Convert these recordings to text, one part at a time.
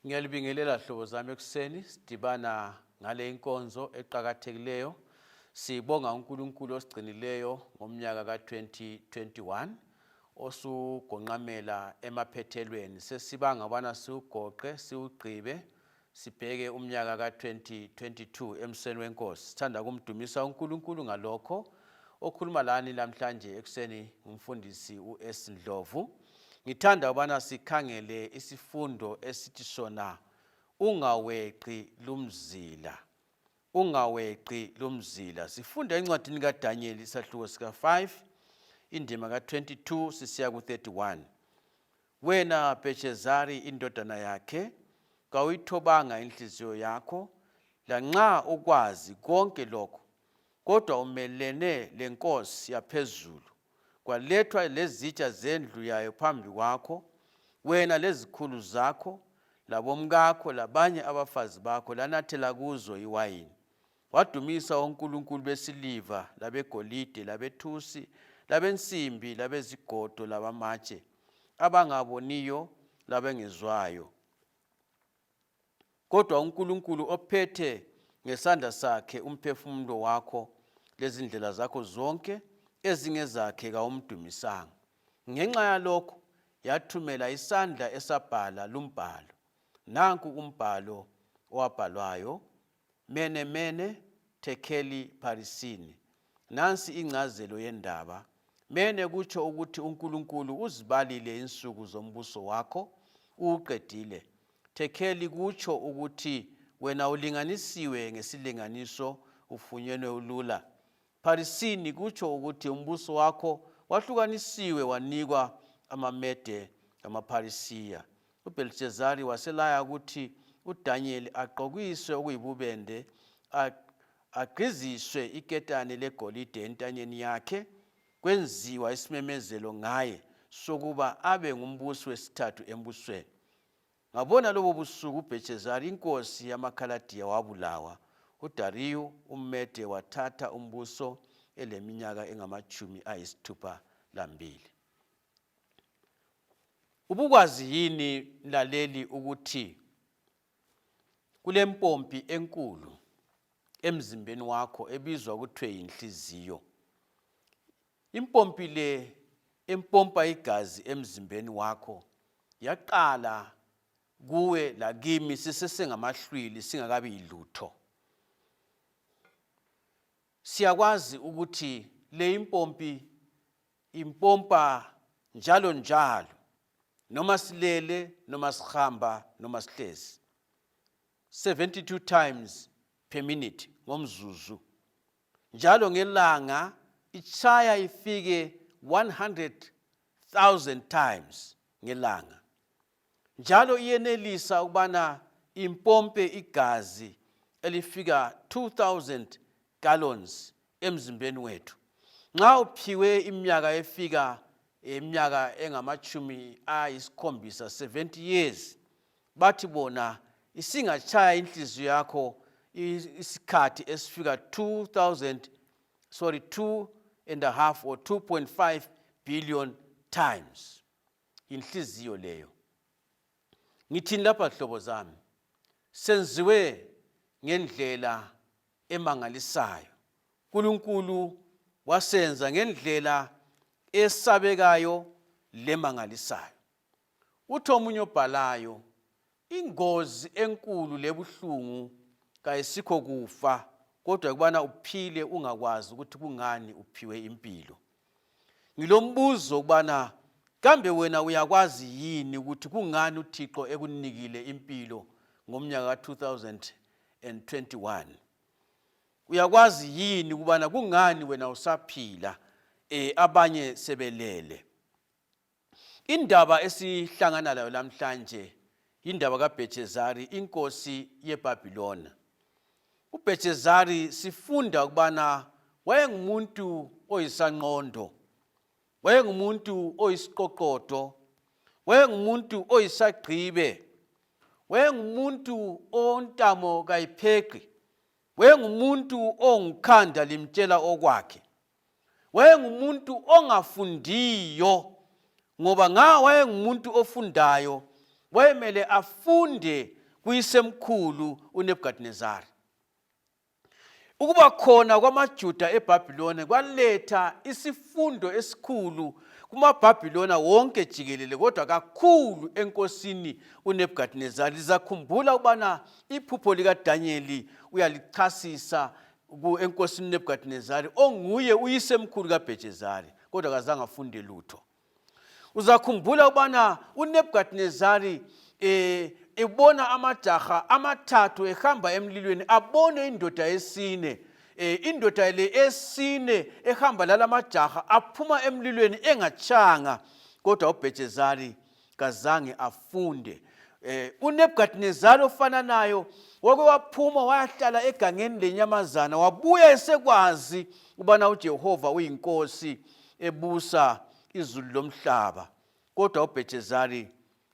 Ngiyalibingelela hlobo zami ekuseni sidibana ngale inkonzo eqakathekileyo. Sibonga uNkulunkulu osigcinileyo ngomnyaka ka-2021 osugonqamela emaphethelweni. Sesibanga ubana siwugoqe siwugqibe sibheke umnyaka ka-2022 emseni wenkosi. Sithanda ukumdumisa uNkulunkulu ngalokho. Okhuluma lani lamhlanje ekuseni ngumfundisi u-S Ndlovu. Ngithanda ukubana sikhangele isifundo esithi sona ungaweqi lumzila. Ungaweqi lumzila. Sifunda encwadini kaDanyeli isahluko sika-5 indima ka-22 sisiya ku-31. Wena Bheshezari indodana yakhe kawuyithobanga inhliziyo yakho lanxa ukwazi konke lokhu, kodwa umelene lenkosi yaphezulu kwalethwa lezitsha zendlu yayo phambi kwakho, wena lezikhulu zakho labomkakho labanye abafazi bakho lanathela kuzo iwayini. Wadumisa onkulunkulu besiliva labegolide labethusi labensimbi labezigodo labamatshe, abangaboniyo labengezwayo. Kodwa uNkulunkulu ophethe ngesandla sakhe umphefumulo wakho lezindlela zakho zonke ezingezakhe kawumdumisanga. Ngenxa yalokho yathumela isandla esabhala lumbhalo. Nanku umbhalo owabhalwayo, Mene mene tekheli pharisini. Nansi ingcazelo yendaba. Mene kutsho ukuthi uNkulunkulu uzibalile insuku zombuso wakho, uwuqedile. Tekheli kutsho ukuthi wena ulinganisiwe ngesilinganiso, ufunyenwe ulula. Pharisini kutsho ukuthi umbuso wakho wahlukanisiwe wanikwa amaMede lamaPharisiya. UBhelishazari waselaya ukuthi uDanyeli agqokiswe okuyibubende, agqiziswe iketane legolide entanyeni yakhe, kwenziwa isimemezelo ngaye sokuba abe ngumbusi wesithathu embusweni. Ngabona lobo busuku uBheshezari inkosi yamaKhaladiya wabulawa, uDariyu umMede wathatha umbuso eleminyaka engamatshumi 62. Ubukwazi yini mlaleli ukuthi kulempompi enkulu emzimbeni wakho ebizwa kuthiwe yinhliziyo? Impompi le empompa igazi emzimbeni wakho yaqala kuwe lakimi sisesengamahlwili singakabi yilutho. Siyakwazi ukuthi le impompi impompa njalo njalo noma silele noma sihamba noma sihlezi 72 times per minute ngomzuzu njalo ngelanga itshaya ifike 100,000 times ngelanga njalo iyenelisa ukubana impompe igazi elifika 2000 gallons emzimbeni wethu nxa uphiwe iminyaka efika iminyaka engamatshumi ayisikhombisa 70 years bathi bona isingatshaya inhliziyo yakho isikhathi esifika 2000 sorry 2 and a half or 2.5 billion times yinhliziyo leyo ngithini lapha hlobo zami senziwe ngendlela emangalisayo uNkulunkulu wasenza ngendlela esabekayo lemangalisayo Uthi omunye obhalayo, ingozi enkulu lebuhlungu kayisikho kufa kodwa ukubana uphile ungakwazi ukuthi kungani uphiwe impilo. Ngilombuzo ukubana kambe wena uyakwazi yini ukuthi kungani uThixo ekunikile impilo ngomnyaka ka-2021? Uyakwazi yini ukubana kungani wena usaphila eh, abanye sebelele? Indaba esihlangana layo lamhlanje yindaba kaBhethezari inkosi yeBhabhilona. UBhethezari sifunda ukubana wayengumuntu oyisanqondo, wayengumuntu oyisiqoqodo, wayengumuntu oyisagqibe, wayengumuntu ontamo kayipheqi, wayengumuntu ongukhanda limtshela okwakhe. Wayengumuntu ongafundiyo ngoba nga wayengumuntu ofundayo wayemele afunde kuyisemkhulu uNebukadinezari. Ukuba khona kwamaJuda eBhabhiloni kwaletha isifundo esikhulu kumaBhabhilona wonke jikelele kodwa kakhulu enkosini uNebukadinezari. Lizakhumbula ukubana iphupho likaDanyeli uyalichasisa enkosini uNebukadinezari onguye uyisemkhulu kaBhejezari kodwa kazange afunde lutho. Uzakhumbula ukubana uNebukadinezari eh ebona amajaha amathathu ehamba emlilweni abone indoda yesine indoda le esine ehamba lalamajaha aphuma emlilweni engatshanga kodwa uBhejezari kazange afunde uNebukadinezari ofananayo wake waphuma wayahlala egangeni lenyamazana wabuya esekwazi ubana uJehova uyinkosi ebusa izulu lomhlaba kodwa uBhejezari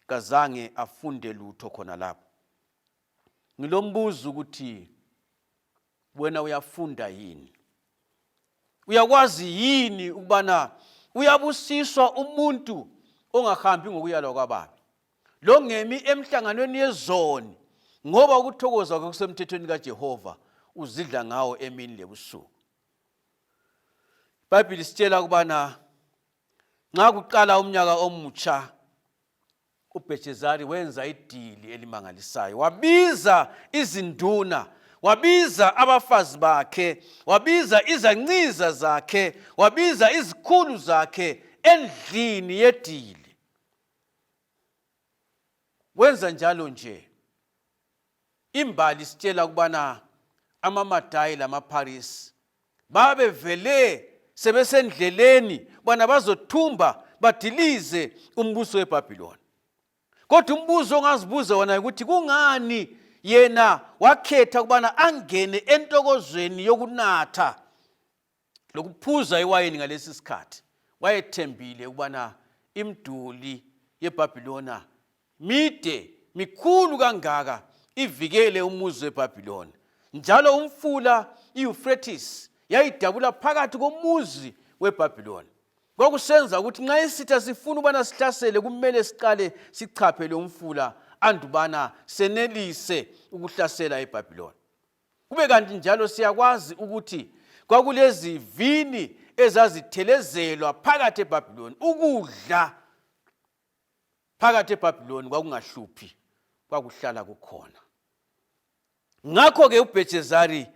kazange afunde lutho khona lapho. Ngilombuzo ukuthi wena uyafunda yini? Uyakwazi yini ukubana uyabusiswa umuntu ongahambi ngokuyalwa kwababi, longemi emhlanganweni yezoni, ngoba ukuthokoza kwakhe kusemthethweni kaJehova, uzidla ngawo emini lebusuku. IBhayibhili isitshela ukubana nxa kuqala umnyaka omutsha uBheshezari wenza idili elimangalisayo. Wabiza izinduna, wabiza abafazi bakhe, wabiza izanciza zakhe, wabiza izikhulu zakhe endlini yedili. Wenza njalo nje. Imbali isitshela ukubana amaMadayi lamaPharisi babevele sebesendleleni bona bazothumba badilize umbuso weBhabhiloni. Kodwa umbuzo ongazibuza wona ukuthi kungani yena wakhetha ukubana angene entokozweni yokunatha lokuphuza iwayini ngalesi sikhathi. Wayethembile ukubana imiduli yeBhabhilona mide mikhulu kangaka ivikele umuzi weBhabhiloni, njalo umfula iEufrates yayidabula phakathi komuzi weBhabhiloni. Kwakusenza ukuthi nxa isitha sifuna ukubana sihlasele kumele siqale sichaphe lo mfula andubana senelise ukuhlasela iBhabhiloni. Kube kanti njalo siyakwazi ukuthi kwakulezivini ezazithelezelwa phakathi eBhabhiloni, ukudla phakathi eBhabhiloni kwakungahluphi, kwakuhlala kukhona. Ngakho-ke uBhejezari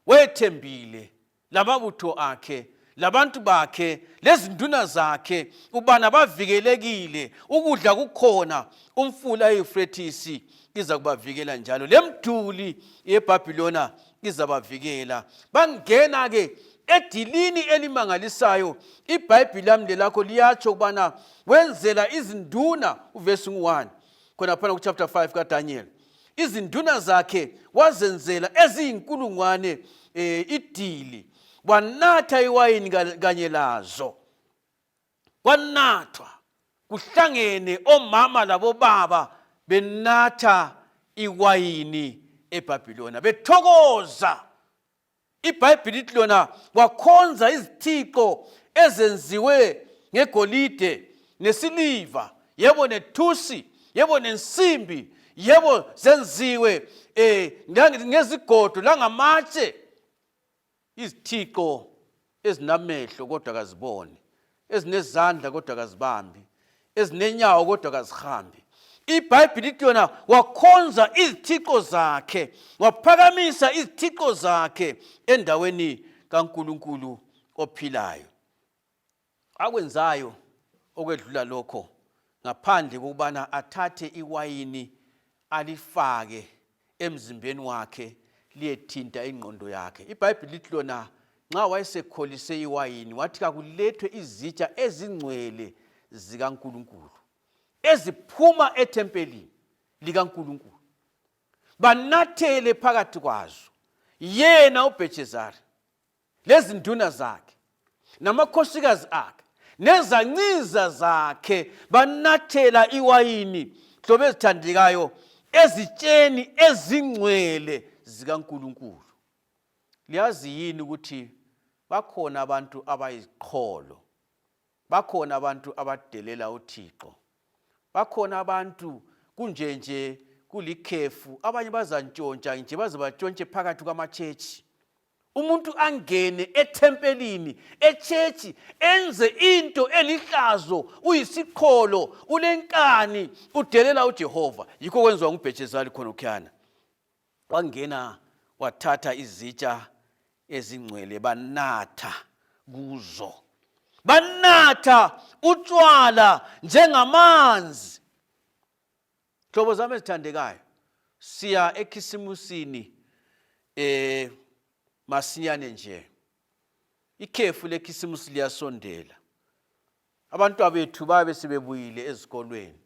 wayethembile lamabutho akhe labantu bakhe lezinduna zakhe ubana bavikelekile, ukudla kukhona, umfula iYufrethisi izakubavikela njalo lemduli yeBhabhilona izabavikela. Bangena-ke edilini elimangalisayo. IBhayibhili lami lelakho liyatsho ukubana wenzela izinduna, uvesi ngu-1 khonaphana kuchapter 5 kaDaniel, izinduna zakhe wazenzela eziyinkulungwane idili, wanatha iwayini kanye lazo. Kwanathwa kuhlangene omama labobaba benatha iwayini eBhabhilona bethokoza. IBhayibhili lithi lona wakhonza izithixo ezenziwe ngegolide nesiliva, yebo nethusi, yebo nensimbi, yebo zenziwe ngezigodo langamatshe, izithixo ezinamehlo kodwa kaziboni, ezinezandla kodwa kazibambi, ezinenyawo kodwa kazihambi. IBhayibhili lithi yona wakhonza izithixo zakhe, waphakamisa izithixo zakhe endaweni kaNkulunkulu ophilayo. Akwenzayo okwedlula lokho ngaphandle kokubana athathe iwayini alifake emzimbeni wakhe liyethinta ingqondo yakhe. IBhayibhili lithi lona nxa wayesekholise iwayini wathi kakulethwe izitsha ezingcwele zikaNkulunkulu eziphuma ethempelini likaNkulunkulu banathele phakathi kwazo yena uBhejezari lezinduna zakhe namakhosikazi akhe nezanciza zakhe banathela iwayini hlobo ezithandekayo ezitsheni ezingcwele zikaNkulunkulu. Liyazi yini ukuthi bakhona abantu abayiziqholo, bakhona abantu abadelela uThixo, bakhona abantu kunje nje kulikhefu abanye bazantshontsha nje baze batshontshe phakathi kwamatshetshi umuntu angene ethempelini etshetshi enze into elihlazo uyisiqholo ulenkani udelela ujehova yikho kwenziwa ngubhejezali khonokhuyana wangena wathatha izitsha ezingcwele banatha kuzo banatha utshwala njengamanzi hlobo zami ezithandekayo siya ekhisimusini eh masinyane nje ikhefu lekhisimusi liyasondela abantu bethu babe sebebuyile ezikolweni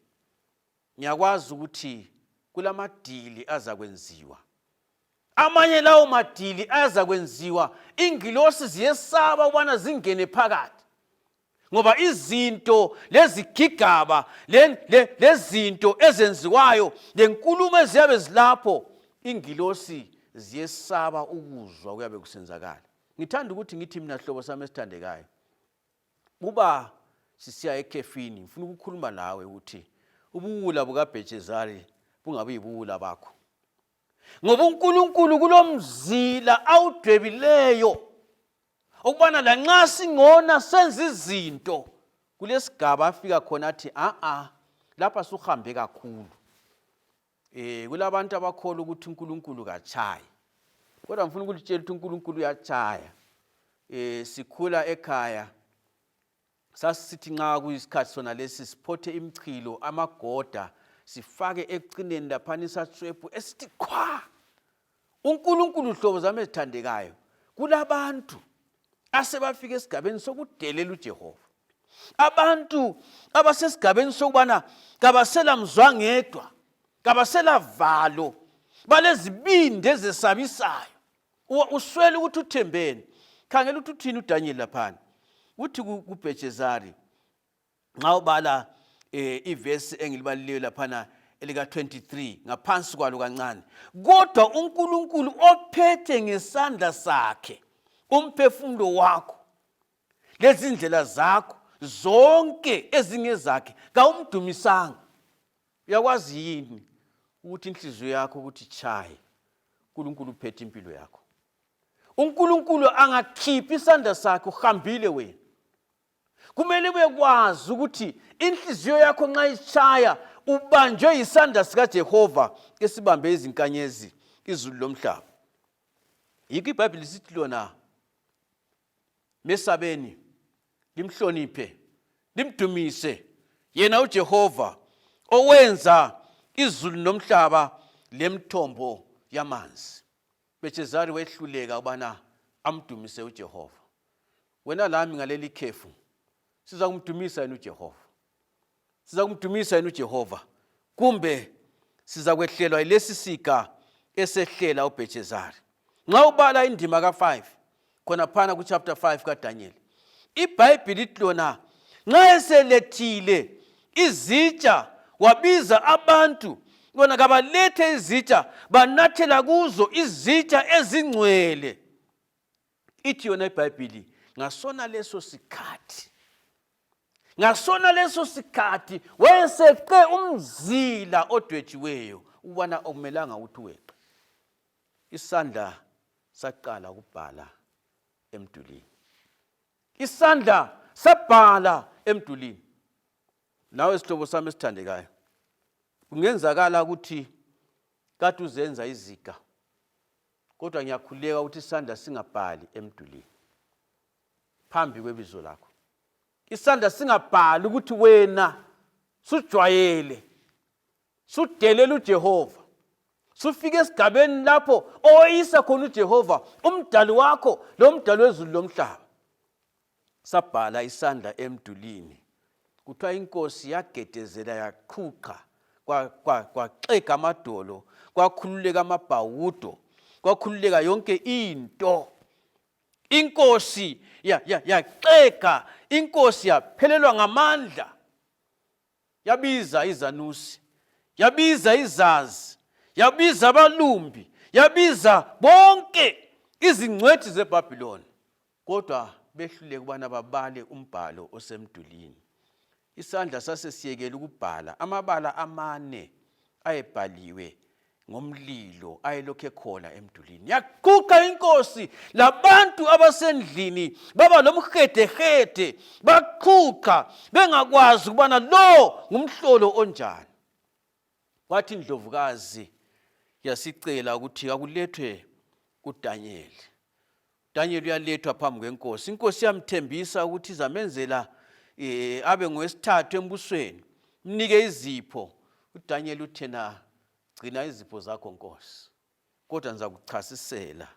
ngiyakwazi ukuthi kulamadili azakwenziwa amanye lawo madili azakwenziwa ingilosi ziyesaba ukubana zingene phakathi ngoba izinto lezigigaba lezinto ezenziwayo lenkulumo eziyabe zilapho ingilosi ziyesaba ukuzwa kuyabe kusenzakala ngithanda ukuthi ngithi mina hlobo sami esithandekayo Uba sisiya ekhefini, ngifuna ukukhuluma lawe ukuthi ubuwula bukaBhejezari bungabi yibuwula bakho. Ngoba uNkulunkulu kulomzila awudwebileyo ukubana lanxa singona senza izinto kulesigaba afika khona athi a-a lapha suhambe kakhulu. Eh kulabantu abakholwa ukuthi uNkulunkulu katshayi. Kodwa ngifuna ukulitshela ukuthi uNkulunkulu uyatshaya. Eh sikhula ekhaya sasisithi nxa kuyisikhathi sona lesi siphothe imichilo amagoda sifake ekucineni laphana isatswebhu esithi qhwa. UNkulunkulu hlobo zami ezithandekayo kulabantu asebafika esigabeni sokudelela uJehova. Abantu abasesigabeni sokubana kabasela mzwangedwa, kabasela valo, balezibindi ezesabisayo. Uswele ukuthi uthembeni. Khangela ukuthi uthini uDaniel laphana. Uthi kuBhejezari nxa ubala eh, ivesi engilibalileyo laphana elika-23 ngaphansi kwalo kancane kodwa uNkulunkulu ophethe ngesandla sakhe umphefumulo wakho lezindlela zakho zonke ezingezakhe kawumdumisanga uyakwazi yini ukuthi inhliziyo yakho ukuthi chaye uNkulunkulu uphethe impilo yakho uNkulunkulu angakhiphi isandla sakhe uhambile wena kumele ubekwazi ukuthi inhliziyo yakho nxa ishaya ubanjwe yisandla sikaJehova esibambe izinkanyezi izulu lomhlaba yikho iBhayibheli lisithi lona mesabeni limhloniphe limdumise yena uJehova owenza izulu nomhlaba lemthombo yamanzi Beshezari wehluleka ukubana amdumise uJehova wena lami ngaleli khefu siza kumdumisa yena uJehova siza kumdumisa yena uJehova kumbe siza kwehlelwa yilesi siga esehlela uBhejezari nxa ubala indima ka-5 khonaphana kuchapter 5 kaDanyeli iBhayibhili lithi lona nxa eselethile izitsha wabiza abantu bona kabalethe izitsha banathela kuzo izitsha ezingcwele ithi yona iBhayibhili ngasona leso sikhathi ngasona leso sikhathi wayeseqe umzila odwetshiweyo ukubana okumelanga ukuthi weqe isandla saqala ukubhala emdulini isandla sabhala emdulini nawe sihlobo sami esithandekayo kungenzakala ukuthi kade uzenza iziga kodwa ngiyakhuleka ukuthi isandla singabhali emdulini phambi kwebizo lakho isandla singabhali ukuthi wena sujwayele sudelela uJehova sufika esigabeni lapho oweyisa khona uJehova umdali wakho lomdali wezulu lomhlaba sabhala isandla emdulini kuthiwa inkosi yagedezela yaqhuqha kwaxega amadolo kwakhululeka amabhawudo kwakhululeka yonke into inkosi yaxega ya, inkosi yaphelelwa ngamandla yabiza izanusi yabiza izazi yabiza abalumbi yabiza bonke izingcwethi zebhabhiloni kodwa behluleka ukubana babale umbhalo osemdulini isandla sasesiyekela ukubhala amabala amane Ayebhaliwe ngomlilo ayelokhu ekhona emdulini. Yaquqa inkosi labantu abasendlini baba lomhedehede, baqhuqa bengakwazi ukubana lo ngumhlolo onjani. Kwathi indlovukazi yasicela ukuthi kakulethwe uDanyeli. Daniel uyalethwa phambi kwenkosi. Inkosi yamthembisa ukuthi izamenzela eh, abe ngowesithathu embusweni, mnike izipho. UDaniel uthena gcina izipho zakho nkosi, kodwa ngizakuchasisela,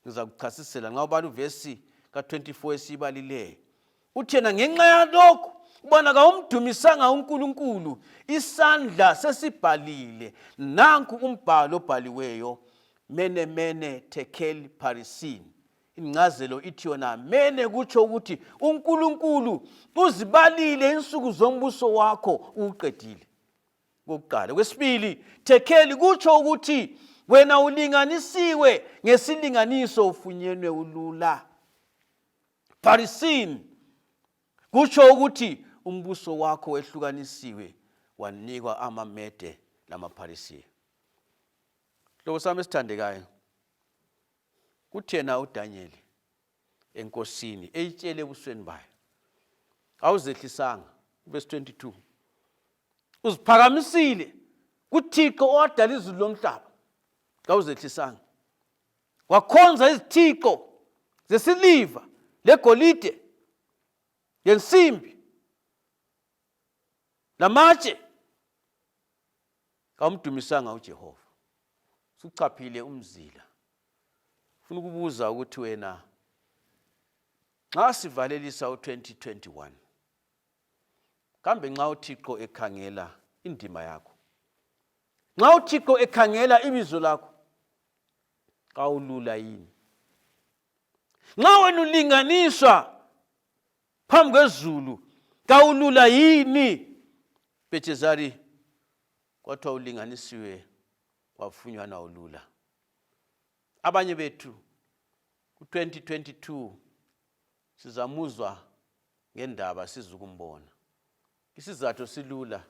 ngizakuchasisela nxa ubala uvesi ka-24 esiyibalileyo. Uthena ngenxa yalokhu ubona kawumdumisanga uNkulunkulu, isandla sesibhalile. Nanku umbhalo obhaliweyo, mene mene tekel parisin. Ingcazelo ithi yona mene kutsho ukuthi uNkulunkulu uzibalile insuku zombuso wakho uwuqedile. Kokuqala. Kwesibili, tekel kutsho ukuthi wena ulinganisiwe ngesilinganiso ufunyenwe ulula. Pharisini kutsho ukuthi umbuso wakho wehlukanisiwe wanikwa amaMede lamaPharisiya. Hlobo sami esithandekayo, kuthena uDanyeli enkosini eyitshele ebusweni bayo, awuzehlisanga, verse 22, uziphakamisile kuThixo owadala izulu lomhlaba, kawuzehlisanga. Wakhonza izithixo zesiliva legolide lensimbi lamatshe, kawumdumisanga uJehova. Suchaphile umzila. Funa ukubuza ukuthi wena nxa sivalelisa u-2021 kambe nxa uThixo ekhangela indima yakho, nxa uThixo ekhangela ibizo lakho, kawulula yini? Nxa wena ulinganiswa phambi kwezulu, kawulula yini? Bethezari kwathiwa ulinganisiwe wafunywana ulula. Abanye bethu ku-2022 sizamuzwa ngendaba sizukumbona. Isizatho silula,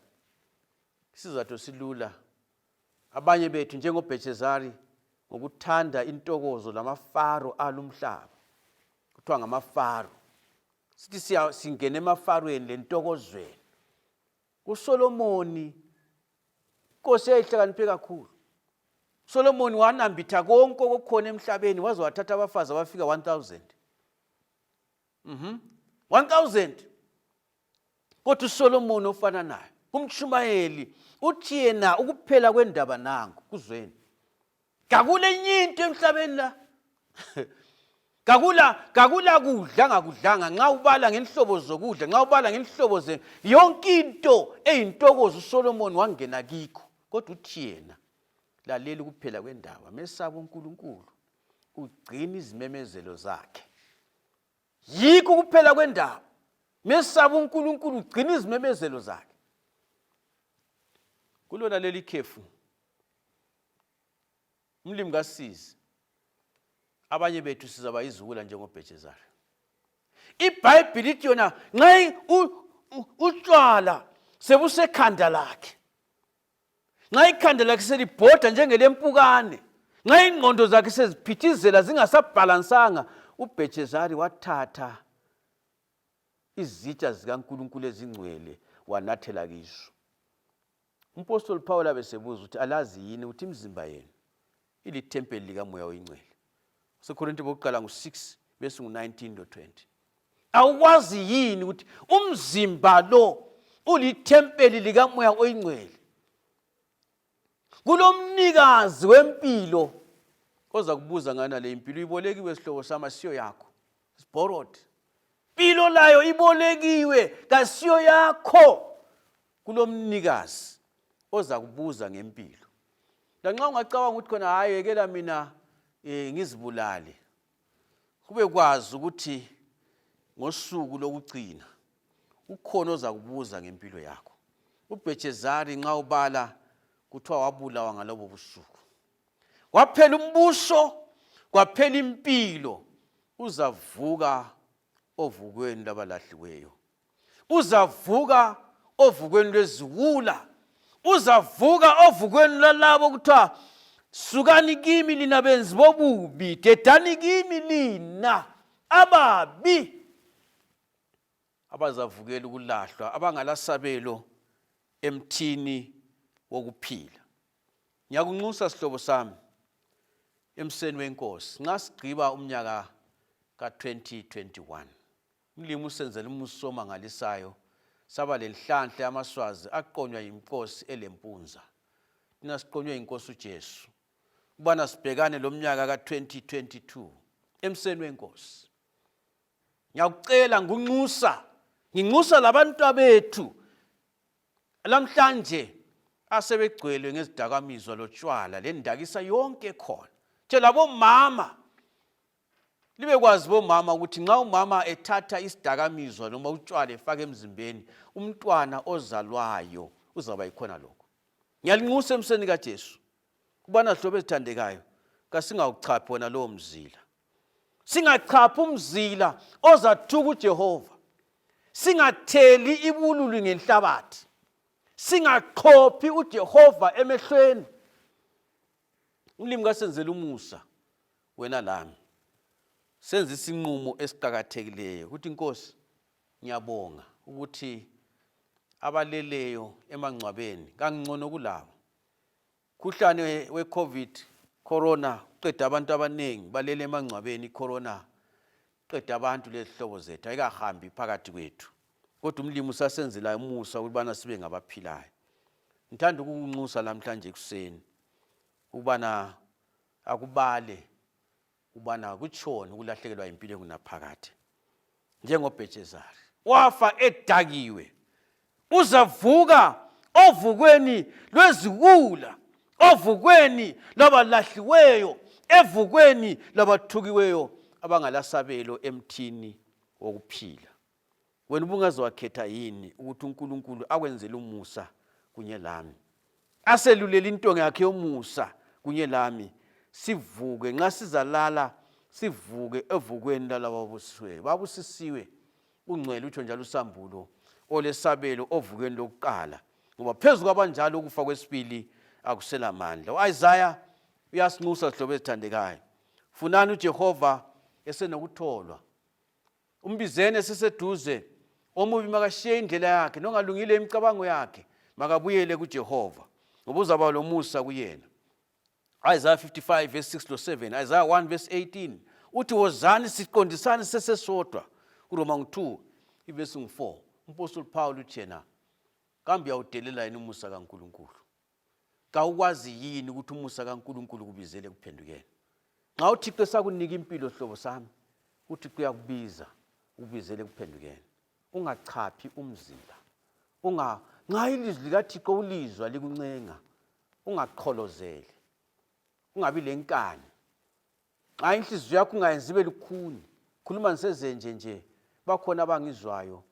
isizatho silula. Abanye bethu njengoBhethezari ngokuthanda intokozo lamafaro alumhlaba, kuthiwa ngamafaro, sithi singena emafarweni lentokozweni. USolomoni inkosi yayihlakaniphe kakhulu. USolomoni wanambitha konke okukhona emhlabeni waze wathatha abafazi abafika 1000. 1000. Kodwa uSolomoni ofana naye kumshumayeli uthi yena ukuphela kwendaba nanku kuzweni kakula enye into emhlabeni la kakula kakula kudla ngakudlanga nxa ubala ngenhlobo zokudla nxa ubala ngenhlobo ze yonke into eyintokozo uSolomoni wangena kikho kodwa uthi yena lalela ukuphela kwendaba mesaba uNkulunkulu ugcina izimemezelo zakhe Yikho kuphela kwendaba. Mesaba uNkulunkulu ugcina izimemezelo zakhe. Kulona leli khefu umlimi kasizi abanye bethu sizaba iziwula njengoBhejezari. IBhayibhili ithi yona nxa utshwala sebusekhanda lakhe Nxa ikhanda lakhe selibhoda njengelempukane, nxa ingqondo zakhe seziphithizela zingasabhalansanga, uBhethezari wathatha izitsha zikaNkulunkulu ezingcwele wanathela kizo. Umpostoli Phawuli abesebuza ukuthi alazi yini ukuthi imizimba yenu ilithempeli likaMoya oyiNgcwele. SeKorinte bokuqala ngu-6 bese ngu-19 lo-20. Awukwazi yini ukuthi umzimba lo ulithempeli likaMoya oyiNgcwele? Kulomnikazi wempilo oza kubuza ngana le impilo ibolekiwe sihlobo sami asiyo yakho. It's borrowed. Impilo layo ibolekiwe kasiyo yakho. Kulomnikazi oza kubuza ngempilo. Lanxa ungacabanga ukuthi khona hayi yekela mina eh, ngizibulale kube kwazi ukuthi ngosuku lokugcina ukhona ozakubuza ngempilo yakho. UBhethezari nxa ubala kuthiwa wabulawa ngalobo busuku. Kwaphela umbuso, kwaphela impilo, uzavuka ovukweni lwabalahliweyo. Uzavuka ovukweni lweziwula. Uzavuka ovukweni lwalabo kuthiwa sukani kimi lina benzi bobubi, dedani kimi lina ababi, abazavukela ukulahlwa, abangalasabelo emthini wokuphila. Ngiyakunxusa sihlobo sami emseni wenkosi nxa sigqiba umnyaka ka-2021. Umlimi usenzela umusa omangalisayo saba lenhlanhla yamaswazi aqonywa yinkosi elempunza. Thina siqonywe yinkosi uJesu ukubana sibhekane lomnyaka ka-2022 emseni wenkosi. Ngiyakucela ngunxusa, nginxusa labantwabethu lamhlanje asebegcwelwe ngezidakamizwa lotshwala lendakisa yonke khona. Tshela bomama Libekwazi bomama ukuthi nxa umama ethatha isidakamizwa noma utshwala efaka emzimbeni, umntwana ozalwayo uzaba yikhona lokho. Ngiyalinxusa emseni kaJesu ukubana zihlobo ezithandekayo kasingawuchaphi wona lowo mzila. Singachaphi umzila ozathuka uJehova. Singatheli ibululu ngenhlabathi. Singaqhophi uJehova emehlweni. Umlimi kasenzela umusa wena lami senze isinqumo esiqakathekileyo ukuthi Nkosi ngiyabonga ukuthi abaleleyo emangcwabeni kangcono kulabo. Khuhlane we-COVID corona uqeda abantu abaningi balele emangcwabeni i-corona qeda abantu lezihlobo zethu ayikahambi phakathi kwethu kodwa umlimi usasenzela umusa ukubana sibe ngabaphilayo. Ngithanda ukukunxusa namhlanje ekuseni ukubana akubale ubana kutshoni ukulahlekelwa yimpilo engunaphakade njengobhejezari wafa edakiwe uzavuka ovukweni lweziwula ovukweni lwabalahliweyo evukweni lwabathukiweyo abangalasabelo emthini wokuphila Wena ubungaze wakhetha yini ukuthi uNkulunkulu akwenzele umusa kunye lami? Aselulele intonga yakhe yomusa kunye lami, sivuke nxa sizalala sivuke evukweni lalabo ababusisiweyo. Babusisiwe, ungcwele utsho njalo uSambulo, olesabelo ovukweni lokuqala, ngoba phezu kwabanjalo ukufa kwesibili akuselamandla. U-Isaya uyasinxusa zihlobo ezithandekayo, funani uJehova esenokutholwa Umbizeni eseseduze, omubi makashiye indlela yakhe, nongalungile imicabango yakhe, makabuyele kuJehova, ngoba uzaba lomusa kuyena. Isaiah 55 verse 6 lo 7, Isaiah 1 verse 18 uthi wozani siqondisane sesesodwa. KuRoma ngu-2 ivesi ngu-4 umpostoli Paul uthi yena kambe uyawudelela yini umusa kaNkulunkulu? Kawukwazi yini ukuthi umusa kaNkulunkulu ukubizele ekuphendukeni? Nxa uThixo esakunika impilo sihlobo sami, uThixo uyakubiza, ukubizele ekuphendukeni. Ungachaphi umzila. Unga nxa ilizwi likaThixo ulizwa likuncenga, ungaqholozeli. Ungabi lenkani. Nxa inhliziyo yakho ungayenzi ibe lukhuni, khuluma ngisezenje nje, bakhona abangizwayo,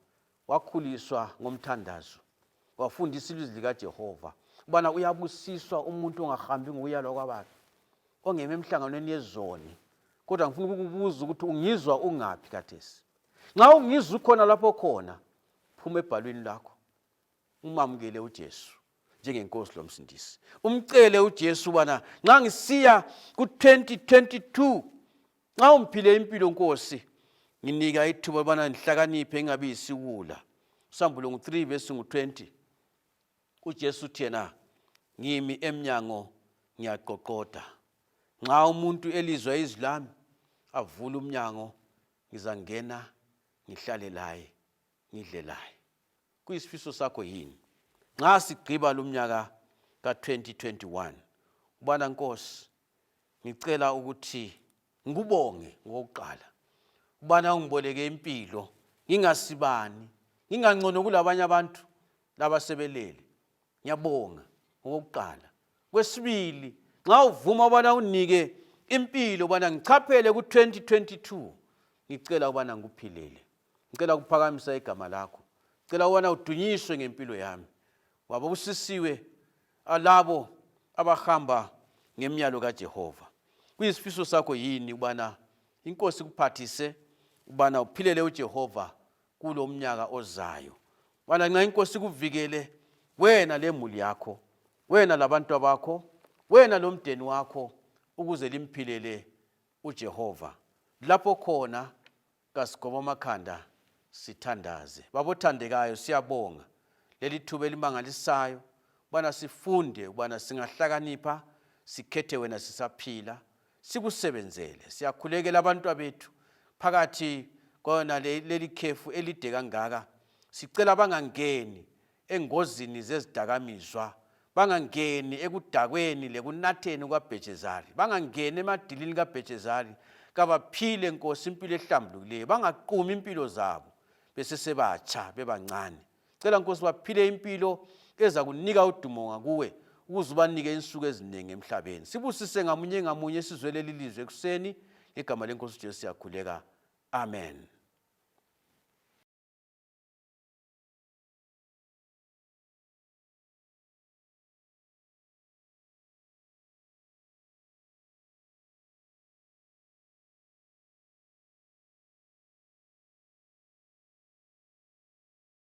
wakhuliswa ngomthandazo, wafundisa ilizwi likaJehova, ubana uyabusiswa umuntu ongahambi ngokuyalwa kwababi, ongemi emhlanganweni yezoni. Kodwa ngifuna ukukubuza ukuthi ungizwa ungaphi khathesi? Nxa ungizwa ukhona lapho khona, phuma ebhalwini lakho, umamukele uJesu njengenkosi lomsindisi. Umcele uJesu ubana nxa ngisiya ku-2022 nxa ungiphile impilo Nkosi, nginika ithuba ubana ngihlakaniphe ngingabi yisiwula. Sambulo ngu-3 verse ngu-20 uJesu uthi yena ngimi emnyango ngiyaqoqoda, nxa umuntu elizwa izwi lami avule umnyango, ngizangena ngihlale laye ngidle laye. Kuyisifiso sakho yini nxa sigqiba lumnyaka ka-2021 ubana Nkosi ngicela ukuthi ngikubonge ngokuqala ubana ungiboleke impilo ngingasibani ngingangcono kulabanye abantu labasebelele ngiyabonga ngokuqala kwesibili nxa uvuma ubana unike impilo ubana ngichaphele ku-2022 ngicela ubana ngikuphilele Ngicela ukuphakamisa igama lakho. Ngicela ukubana udunyiswe ngempilo yami. Baba busisiwe alabo abahamba ngemiyalo kaJehova. Kuyisifiso sakho yini ukubana inkosi ikuphathise ukubana uphilele uJehova kulo umnyaka ozayo? Ubana nxa inkosi ikuvikele wena lemuli yakho Wena labantu bakho, wena lomdeni wakho, ukuze limphilele uJehova. Lapho khona kasigoba amakhanda sithandaze. Babothandekayo, siyabonga leli thuba elimangalisayo ubana sifunde ubana singahlakanipha sikhethe wena sisaphila sikusebenzele. Siyakhulekela abantwabethu phakathi kona leli khefu elide kangaka, sicela bangangeni engozini zezidakamizwa, bangangeni ekudakweni lekunatheni kukabhejezari, bangangeni emadilini kabhejezari. Kabaphile Nkosi impilo ehlambulukileyo, bangaqumi impilo zabo besesebatsha bebancane. Cela Nkosi baphile impilo ezakunika udumo ngakuwe, ukuze ubanike insuku eziningi emhlabeni. Sibusise ngamunye ngamunye esizwe leli lizwi ekuseni, ngegama lenkosi uJesu siyakhuleka, amen.